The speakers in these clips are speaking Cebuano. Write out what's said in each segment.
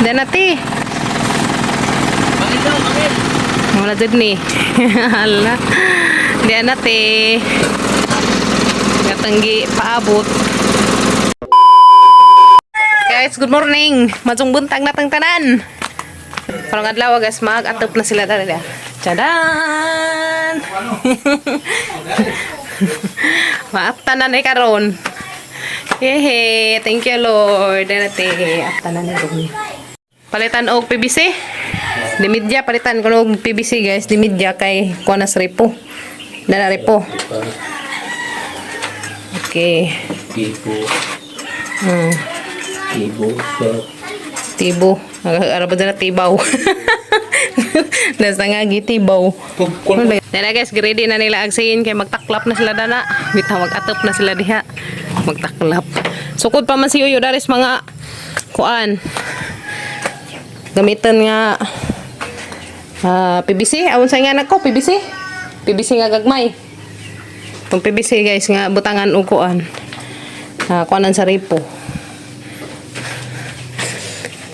Diyan na ti. Bangil daw, bangil. Wala dyan ni. Hala. Diyan na ti. Gatanggi paabot. Guys, good morning. Majong buntag na tang tanan. Parang adlaw guys, mag-atop na sila dali. Tchadan! Maaptanan eh karon. Hehe, thank you Lord. Dali te, aptanan na ron. Palitan og PVC. Dimidya palitan ko og PVC guys, dimidya kay kuha na sa repo. Dala repo. Okay. Tibo. Tibo. Tibo. Nag-araba dyan na tibaw. Nasa nga gitibaw. Dala guys, ready na nila agsiin kay magtaklap na sila dana. Bitaw mag-atop na sila diha. Magtaklap. Sukod pa man si Yoyo daris mga kuan. Gamitan nga PVC. Awon sa nga nako PVC. PVC nga gagmay. Itong PVC guys nga butangan og kuan. Kuanan sa repo.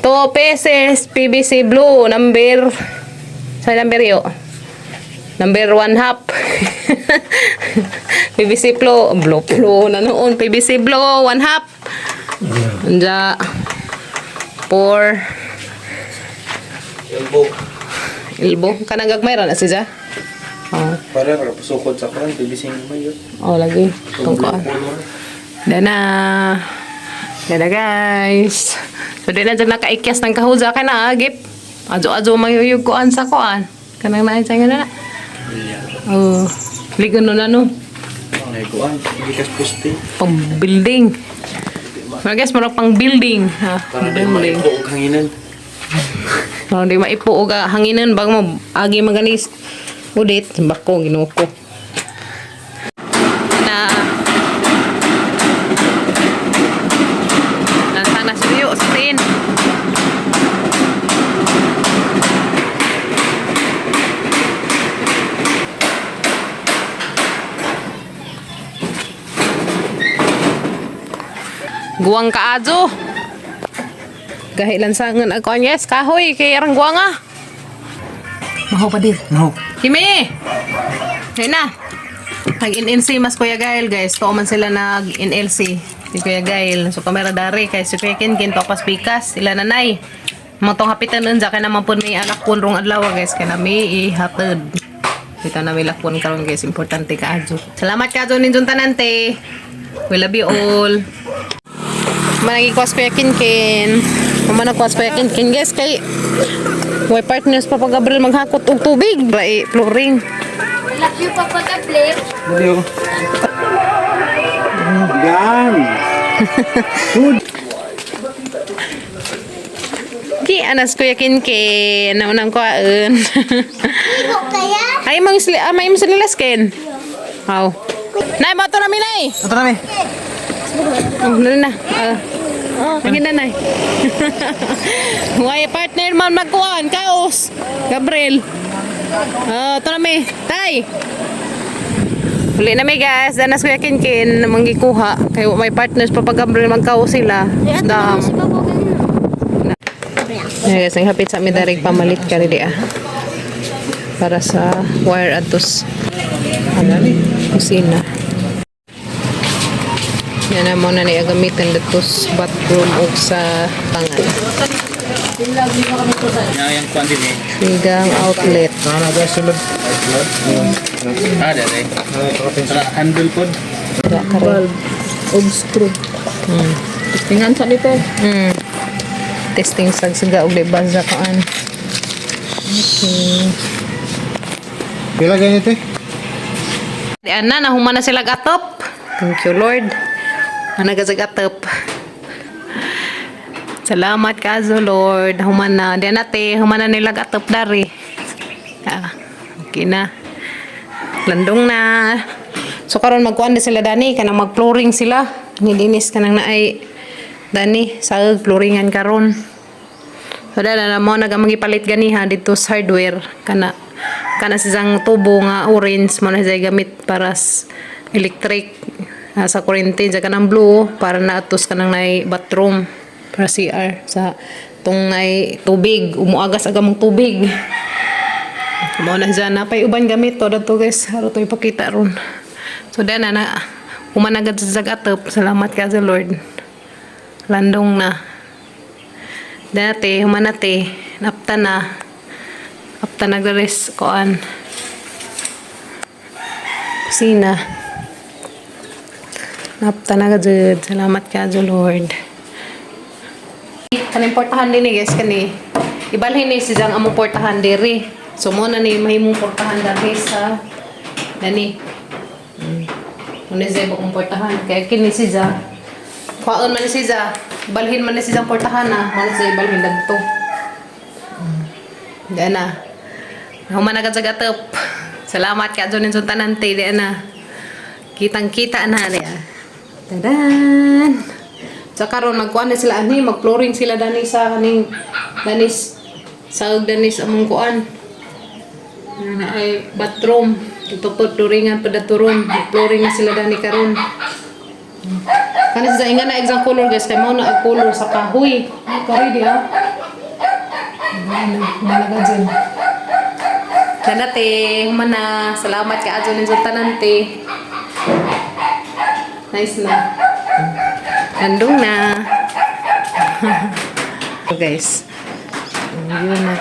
2 pesos PVC blue number sa number yo. Number 1 half. PVC blue, blue blue na noon PVC blue 1 half. Anja 4 Elbow. Elbow kanang gagmay ra na siya. Oh, Para para pasukod sa kuan, bibising mo yun. Oh lagi tong kuan. Dana. Dana guys. So di na dyan nakaikyas ng kahuza ka na agip. Ajo-ajo mayuyug kuan sa kuan. Kanang na sa nga na. Oh, ligon no na no. Ay kuan, gikas poste. Pang building. Mga guys, murag pang building. Ha, Para di building. maipo og hanginan. Parang di maipo og hanginan bag mo agi maganis. Udit, bako Ginoo ko. Na Nasa na suyo sa tin. Guwang kaajo. Gahi lansangan ako yes, kahoy kay arang guwang ah. Maho pa din. No. Kimi! Ayun na. Nag-NLC mas Kuya Gael guys. Tuo man sila nag-NLC. Si Kuya Gael. So kamera dari kay si Kuya Ken Ken topas pikas. Sila nanay. Mga tong hapitan nun kay naman po may anak kun rong adlaw guys. Kay nami ihatod. Kita na may lakon karon guys. Importante kaadyo. Salamat kaadyo ninyong tanante. We love you all. Managi kwas Kuya Ken Ken. Manag kwas Kuya Ken Ken guys kay way partners Papa Gabriel maghakot og tubig. Rai flooring. Love you, Papa Gabriel. Love you. Gan. Ki anas Kuya Ken Ken. Naunang kuhaan. Ibo kaya? Ay mang sli ah, may slilas Ken. Aw. Nay, bato na mi nay. Ito na mi. Oh, dali na. Ah. Lagi na nay. Way partner man magkuan kaos. Gabriel. Ah, ito na mi. Tay. Uli na mi guys, danas Kuya Ken Ken manggikuha kay may partners pa pag Gabriel magkaos sila. Dam. Si Papa Gabriel. Ayan guys, ang hapit sa amin darig pamalit ka rin ah. Para sa wire atos ano, kusina. Yan na mo na niya gamitin dito sa bathroom o sa pangan. Yang kuan din eh. Sigang outlet. Nana guys sulod. Ah, dere. Handle pod. Wala ka rin. Og screw. Tingnan sa nito. Testing sa siga og libas sa kaan. Okay. Pila ganito eh? Di ana nahuma na sila gatop. Thank you Lord. Ana ka sa gatop. Salamat ka Lord. Human na. Di ana te, human na nila gatop dari. Ah, okay na. Landong na. So karon magkuan na sila dani kanang mag-flooring sila. Nilinis kanang naay dani sa flooringan karon. So dala na mo nagamangipalit ganiha dito sa hardware kana kana siyang tubo nga orange mo na siya gamit para sa electric sa kuryente sa kanang blue para na atos kanang nay bathroom para CR sa Katong ay tubig, umuagas aga mong tubig. Mao na siya napay uban gamit to dato guys. Haro to ipakita ron. So dana na humanagad sa zagatop. Salamat ka sa Lord. Landong na. Dati humanate napta na. Apta na gares koan. Kusina. Napta na gajud. Salamat ka sa Lord. Kaning portahan din ni guys kani. Ibalhin ni si Jang among portahan diri. So mo na ni mahimong portahan diri sa dani. Mo ni siya akong portahan kay kini si Ja. Kuhaon man ni si Ja. Ibalhin man ni si Jang portahan na. Mo na siya ibalhin dagto. Diyan na. Human agad sa gatop. Salamat ka John sa tanan te diyan na. Kitang-kita na diya. Tadan! Sa karon magkuan na sila ani, mag-flooring sila dani sa kaning danis sa danis among kuan. Na ay bathroom. Ito po turingan pa daturon. Mag-flooring na sila dani karon. Kani sa inga na exact color guys kay mao na ang color sa kahoy. Ay kari di ah. Ano, malaga dyan. Tanate, humana. Salamat ka adyo ninyo tanan te. Nice na. Nandong na. So guys. Yun na.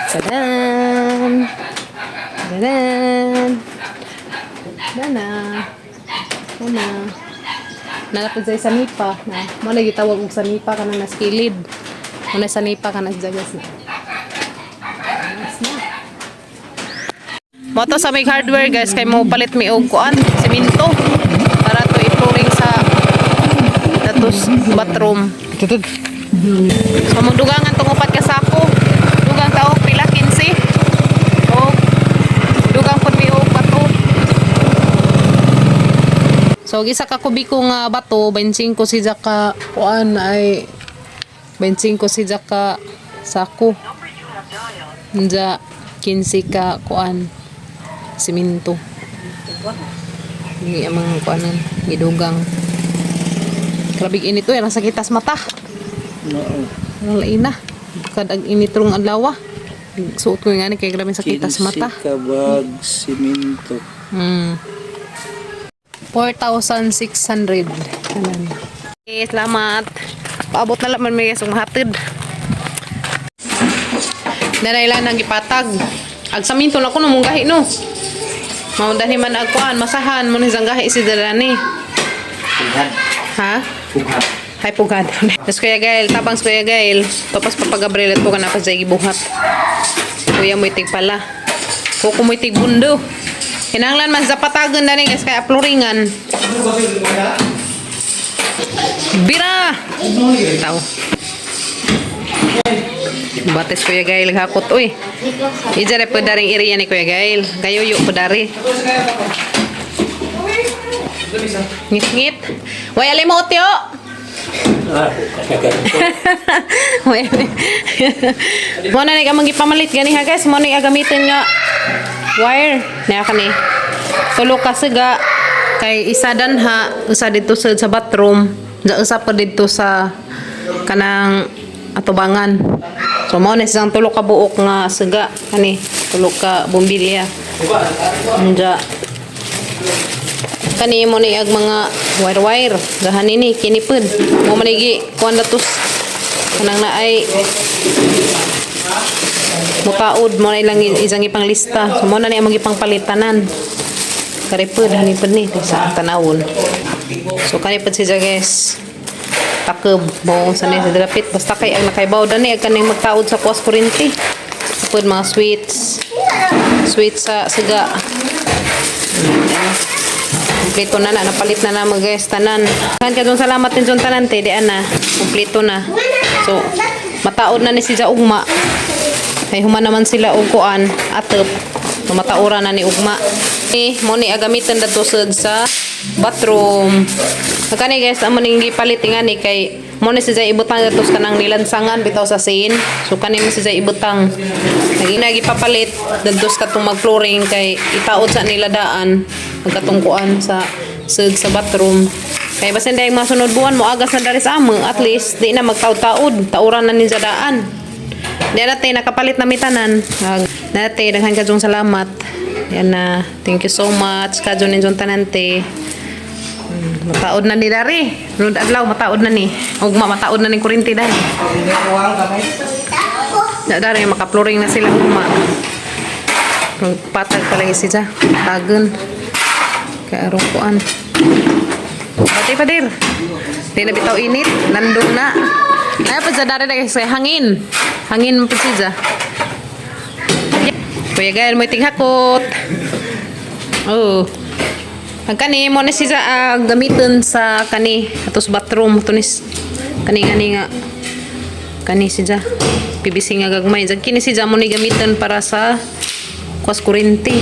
Tadam! Tadam! Dana. Una. Nalapad sa sanipa. Na, mo na gitawag og sanipa kanang naskilid. Mo na sanipa kanang jagas na. Nice na. Moto sa may hardware guys kay mo palit mi og kuan semento para to i-flooring sa datos bathroom. Tutod. So magdugangan tong upat ka sako. Dugang tao pila 15. Og dugang pud mi og bato. So isa ka kubiko nga bato 25 si ka kuan ay 25 si ka sako. Nja 15 ka kuan simento. Hindi ang mga kuanan, gidugang. Grabig init oy, ang sakitas mata. Ang laina. Kad ang init rong adlaw. Suot ko nga ni kay grabe sakit sa mata. Kabag simento. 4,600. Tanan. Okay, salamat. Paabot na lang man may guys mahatid. Danay lang nang gipatag. Ag sa minto na ko no mong gahi no. Mao dani man ag kuan masahan mo ni sang gahi si Darani. Pughan. Ha? Pughan. Hay pugad. Tapos Kuya Gael, tabang sa Kuya Gael. Tapos Papa Gabriel at po ka na pa sa gibuhat. Kuya mo itig pala. Kuko mo itig bundo. Kinahanglan man sa patagon na rin guys kaya aploringan. Bira! Tao. Bates Kuya Gael hakot uy. Ija re po daring area ni Kuya Gael. Kayo yu po dari. Ngit-ngit. Way alimot yo. Mo na ni ka magipamalit gani ha guys, mo na gamitin nga wire na kani. Tulo ka siga kay isa danha, usa dito sa bathroom, da usa pa dito sa kanang atubangan. So mo na isang tulo ka buok nga siga kani, tulo ka bombilya. Anja kani mo ni ag mga wire wire gahan nini kini pud mo man igi kuan datos kanang naay mutaod mo na ilang isang ipang lista so mo na ni ang ipang palitanan kari pud hani pud ni sa tanawon so kani pud siya guys takeb mo sa ni sa dapit basta kay ang nakaibaw dani ag kaning magtaod sa kuwas kuryente pud mga sweets sweets sa siga. Kompleto na na, napalit na na mga guys, tanan. Kan ka salamat din dun tanan, te, di ana. Kompleto na. So, mataod na ni si Ugma. Ay human naman sila og kuan, atop. So, mataora na ni Ugma. Eh, mo ni agamitan dato sad sa bathroom. Kani guys, amo ning gipalit nga ni kay mo ni si Jay ibutang dato sa kanang nilansangan bitaw sa sin. So kani mo si Jay ibutang. Naging nagipapalit dadto sa katong mag-flooring kay itaod sa nila daan magkatungkuan sa sud sa bathroom. Kaya basin dahil mga sunod buwan mo agas na dari sa amo, at least di na magtaod-taod, tauran na ni sa daan. Di na te, nakapalit na mitanan. Nate, daghan ka diyong salamat. Yan na, thank you so much. Kadyo ninyong tanante. Mataod na ni dari. Sunod adlaw, mataod na ni. Ugma, mataod na ni kurinti dahil. Na dari, makaploring na sila ugma. Patag pala siya. Tagon. Kaya arong kuan. Pati pa dir. Di na bitaw init. Nandong na. Ay, pa dari na kasi hangin. Hangin mo pa siya. Kuya Gael, mo tighakot. Oh. Ang kani mo na siya gamiton sa kani atos bathroom ato ni kani kani nga kani siya PVC nga gagmay. Zag kini siya mo ni gamiton para sa kuas kurente.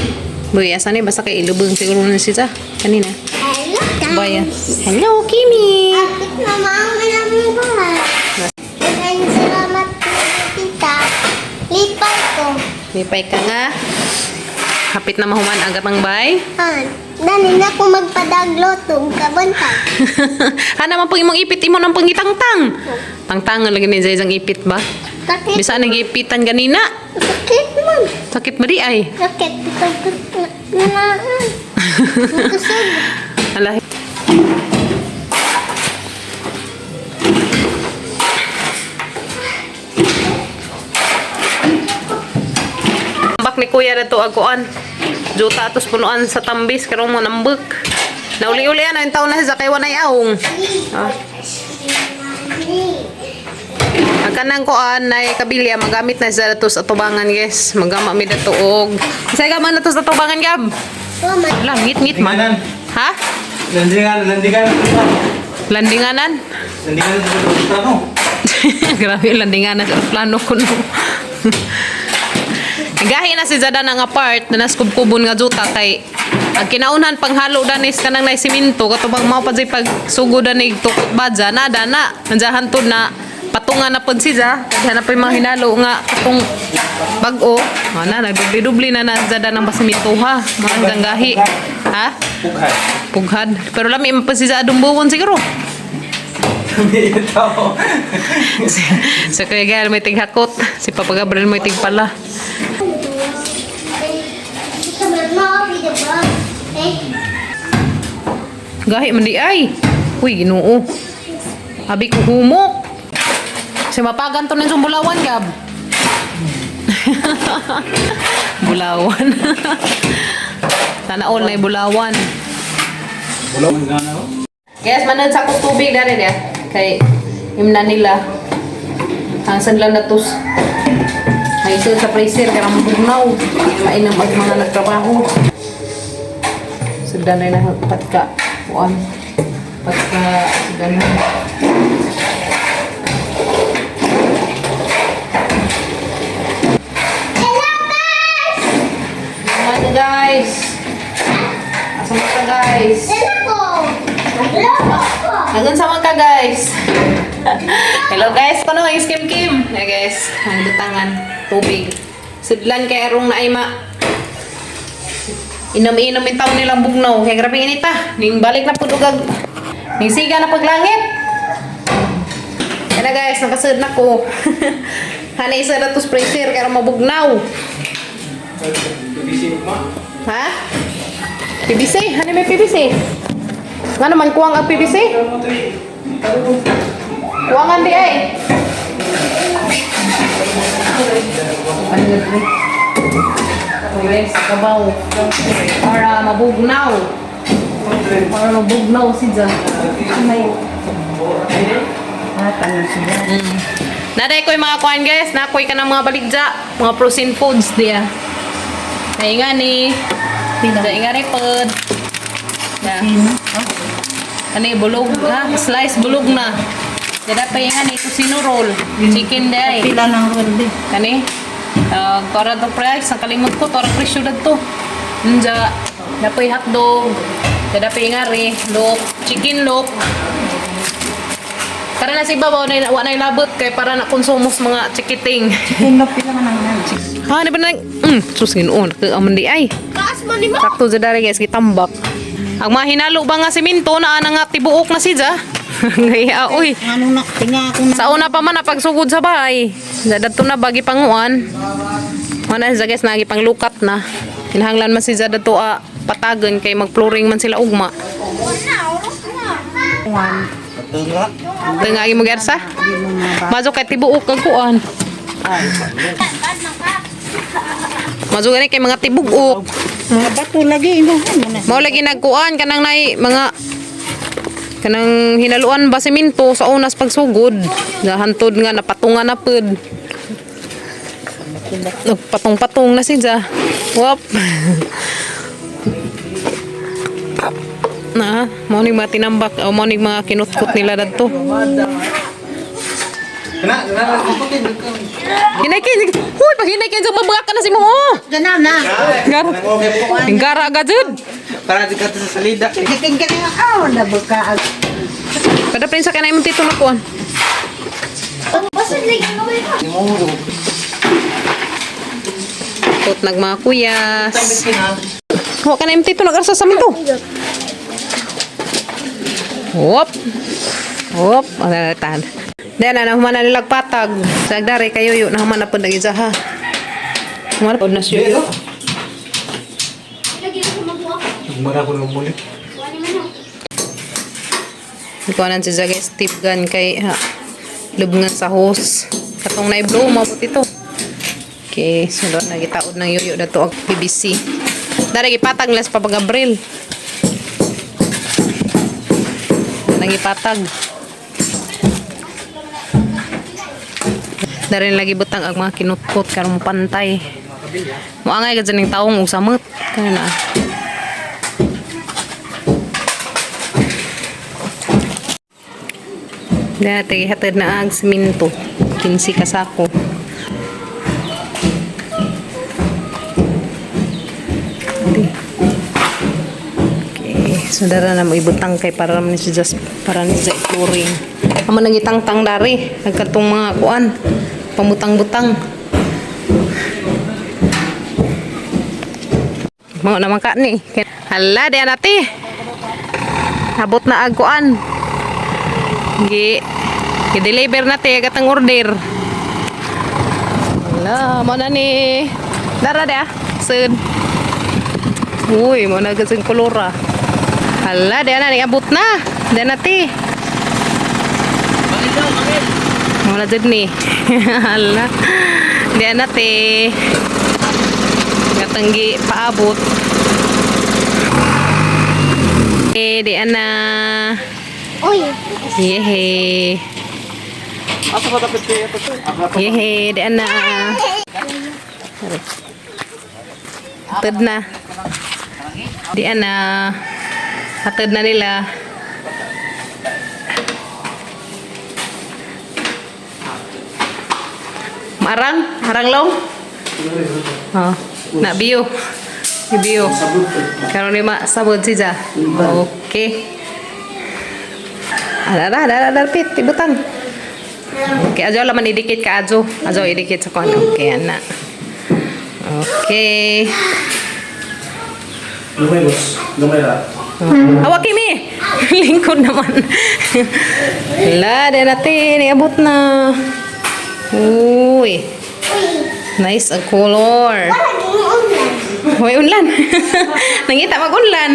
Boy, asa ni basta kay ilubong siguro na siya kanina. Hello, guys. Bye. Hello, Kimi. Kapit na mga naming buhay. Maraming salamat po, tita. Lipay ko. Lipay ka nga. Hapit na mahuman agat ang bay. Han, dali na ko magpadaglotong kabuntag. Hana man pag imong ipit imo nang pangitangtang. Tangtangan lagi ni Zay ipit ba? Sakit. Bisa nagipitan ganina. Sakit man. Sakit ba di ay? Sakit. Naan. Kusog. Ala. Bak ni kuya na to aguan. Juta atos punuan sa tambis karon mo nambek. Nauli-uli ano yung taon na siya kay wanay aong. Ah. Ang kanang kuan ay kabilya magamit na siya dato sa atubangan guys. Magama mi dato og. Isa ka man nato sa atubangan gab. Tama. Ala ngit-ngit man. Ha? Landingan, landingan. Landinganan. Landingan sa plano. Grabe landinganan sa plano ko no. Gahi na si Zada nga part na naskubkubon nga juta kay ang kinaunhan panghalo danis kanang nay simento katubang mao pa jay pagsugo danig tukot badja na dana nandiyan to na patungan na pud siya kadha na pa yung mga hinalo nga katong bag-o ana nagdubli-dubli na na Zada ng basimento ha mga gahi ha Pughan. pughad pero lami man pa si Zada dumbuwon siguro. May tao. Sa Kuya Gael may tighakot. Si Papa Gabriel may tigpala. Gahi man di ay. Uy, ginoo. Abi ko humok. Si mapagan to ng bulawan, Gab. Bulawan. Sana all na bulawan. Bulawan. Guys, manad sa akong tubig dari niya. Kay imna nila. Ang sanlan na tos. Ay ito sa freezer kaya mabugnaw. Mainam ang mga nagtrabaho. Sugdan na na patka. Kuan. Patka sugdan na. Ano guys? Asa man ka guys? Hanggang sa ka guys. Hello guys, paano ang skim kim? Hey guys, ang butangan tubig. Sudlan kay arong naay ma. Inom-inom yung taon nilang bugnaw. Kaya grabe inita. Ning balik na pud ugag. Ning siga na paglangit. Yan na guys, nakasud na ko. Hanay isa na to sprayer kaya mabugnaw. Ha? PVC? Ano may PVC? Nga naman kuwang ang PVC? Kuwangan di ay. Ano guys, kabaw. Para mabugnaw. Para mabugnaw si Ja. Naday ko yung mga kuwan guys. Nakoy ka ng mga baligja. Mga frozen foods diya. Ay nga ni. Ay nga ni pod. Ya. Ano yung bulog ha? Slice bulog na. Dada pa yung ano, kusino roll. Chicken day. Pila ng roll di. Kani? Tora to price. Ang kalimot ko, tora presyo na to. Nja, dapoy hotdog. Dada pa yung ari, look. Chicken look. Tara na si Babaw, na, wa na ilabot kay para na konsumos mga chikiting. Chicken loaf pila man ang nan. Ha, ano ba na? Sus, ginoon. Nagkaaman di ay. Kaas mo ni mo. Sakto sa dari guys, gitambak. Ang mga hinalo ba nga simento na ana nga tibuok na siya. Ngaya oy. Ano na, tinga ako na. Sa una pa man napagsugod sa bahay. Dadto na bagi panguan. Mana siya guys nagi panglukat na. Kinahanglan man siya dadto patagan kay magflooring man sila ugma. Tunga. Tungagi mo gersa. Mazo kay tibuok ang kuan. Mazo gani kay mga tibugok. Mga bato lagi, ino. Ano na. Mao lagi nagkuan kanang nay mga kanang hinaluan ba semento sa unas pagsugod. Nahantod nga napatungan na pud. Nagpatong-patong na siya. Wap. Na, mao ning mga tinambak o mao ning mga kinutkot nila dadto. Kana, kana kukutin. Hinay kin. Huy, pag hinay kin sa mabuak ka na si mo. Oh. Ganaw na. Gara. Okay po. Gara ka jud. Para di ka to sa salida. Kikin ka na. Oh, nabuka. Kada prinsa ka na imong tito na kuan. Basta lagi mo ba? Ni mo. Kot nag mga kuyas. Wa ka na imong tito nagarsa sa minto. Wop. Wop, ano tan. Then ana human na nilag patag. Sagdari kayo yo na human na pud nag isa ha. Human na pud na siya. Lagi ko mabuak. Mara ko nang muli. Wala man ako. Ikuanan si Zagay tip gun kay ha, lubngan sa hose. Katong na-blow, mabot ito. Okay, so doon nagitaod ng yoyo na to ang PVC. Dari gipatag las pa Gabriel. Nangipatag. Dari lagi butang ang mga kinutkot karon pantay. Moangay gid ning taong og samot. Kana na. Dati hatid na ang siminto. 15 ka sako. Ate. Okay, so dara na mo ibutang kay para naman si just para ni sa flooring. Amo nagitangtang dari nagkatong mga kuan pamutang-butang. Mga naman ka ni. Hala, di nati. Abot na ag kuan. Gi gi-deliver na te gatang order. Wala, mo na ni. Dara de ah. Sud. Uy, mo na gasing kolora. Hala, di na ni abot na. Di na te. Mo na jud ni. Hala. Di na te. Gatang gi paabot. Eh, di na. Uy, Yehe. Yehe, di na. Hatid na. Di na. Hatid na nila. Marang, marang long. Oh, na biyo. Biyo. Karon ni ma sabod siya. Okay. Ada, ada, ada, ada, pit, ibutang. Okay, ajo laman idikit ka ajo. Ajo idikit sa kuan. Okay, ana. Okay. Lumay boss. Lumay ra. Awak kimi. Lingkod naman. La, de natin iabot na. Uy. Nice ang color. laging ulan. Hoy, unlan. Nangita mag-unlan.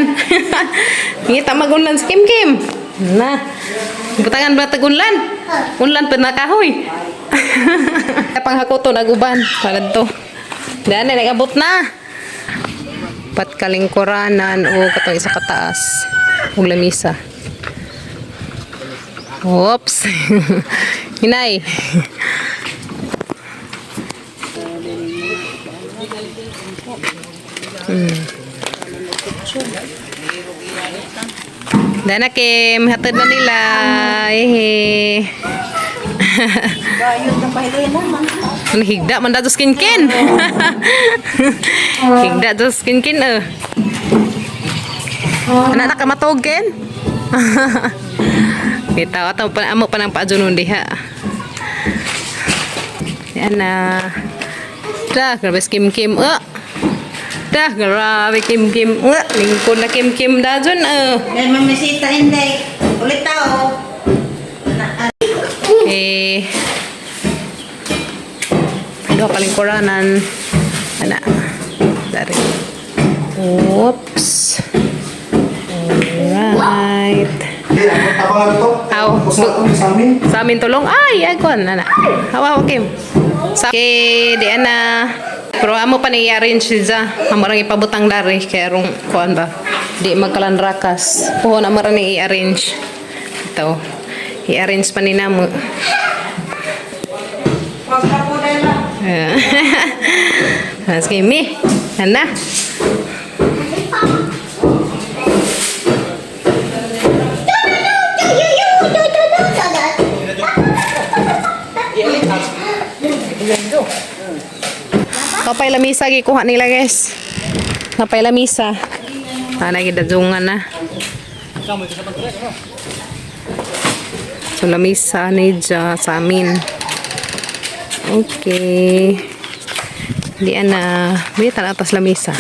Nangita mag-unlan si Kim Kim. Na. Butangan ba tag unlan? Unlan pa na kahoy. Panghakuto naguban para to. Daan na nagabot na. Patkalingkuranan o katong isa kataas ug lamisa. Oops. Hinay. Dana Kim, hatid na nila. Ehe. Bayot na pahilin naman. Ano, higda man dato skin kin. Higda to skin kin eh. Anak na kamatog kin. Bitaw ato pa amo pa nang paadyonon diha. Yan na. Ta, grabe skim kim. Dah, grabe Kim Kim. Nga, lingkod na Kim Kim da dyan. May mamisita hindi. Ulit tao. Okay. Ano kalingkuranan. Ana. Dari. Oops. Alright. Abangan to. Aw. Sa amin. Sa amin tulong. Ay, ay kuan ana. Hawa Kim. Sa okay, di ana. Pero amo pa ni i-arrange siya. Amo rang ipabutang dari kay rong kuan ba. Di magkalanrakas. Puhon amo ra ni i-arrange. Ito. I-arrange pa ni namo. Sige, mi. Ana. Kapay lamisa gikuha nila, guys. Kapay lamisa. Ana gidadungan na. So lamisa ni Ja sa amin. Okay. Di ana, may tanatas lamisa.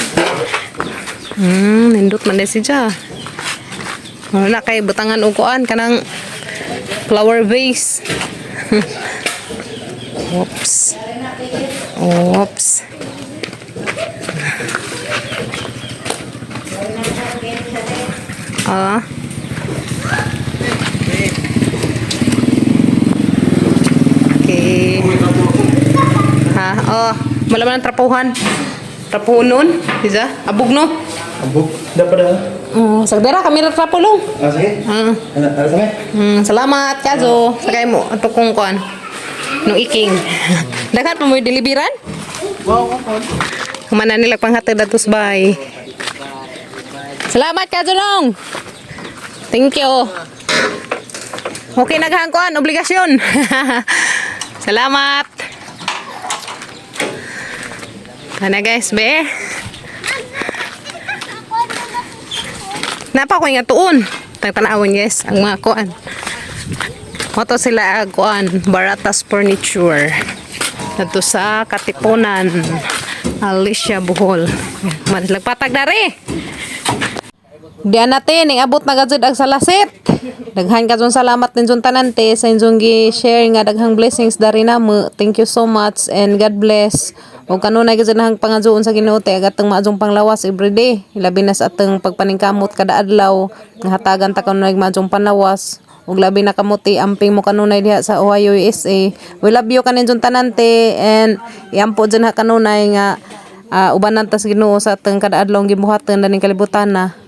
Nindot man si Ja. Wala kay butangan og kuan kanang flower vase. Oops. Oops. Ah. Okay. Ha? Oh, malaman ang trapuhan. Trapuhon nun. Isa? Abog no? Abog. Dapat na. Oh, sagdara kami ra trapo long. Ah, sige. Ah. Ano, ano sa Salamat, Kazo. Sakay mo, ato kong kuan. Nung iking. Daghan pa mo yung deliveran? Wow, ako. Kumana nila panghatid ato sa bahay. Salamat, Kazo nong. Thank you. Okay, naghan kuan, obligasyon. Salamat. Ana guys, be. Napa ko nga tuon. Tagtanawon guys, ang mga kuan. Moto sila ag kuan, Baratas Furniture. Dito sa Katipunan, Alicia, Bohol. Lagpatag dari. Diyan natin, ning abot na gajud ang salasit. Daghan ka salamat ninjong tanante sa inyong gi-share nga daghang blessings dari namo. Thank you so much and God bless. O kanunay gajud nahang pangadyoon sa Ginoo te agateng maadjong panglawas everyday. Ilabi na sa ateng pagpaningkamot kada adlaw. Nga hatagan ta kanunay maadjong panlawas. Ug labi na kamuti amping mo kanunay diha sa Ohio, USA. We love you kaninjong tanante and iampo dyan ha kanunay nga ubanan tas Ginoo sa ateng kada adlaw gibuhaton daning kalibutan na.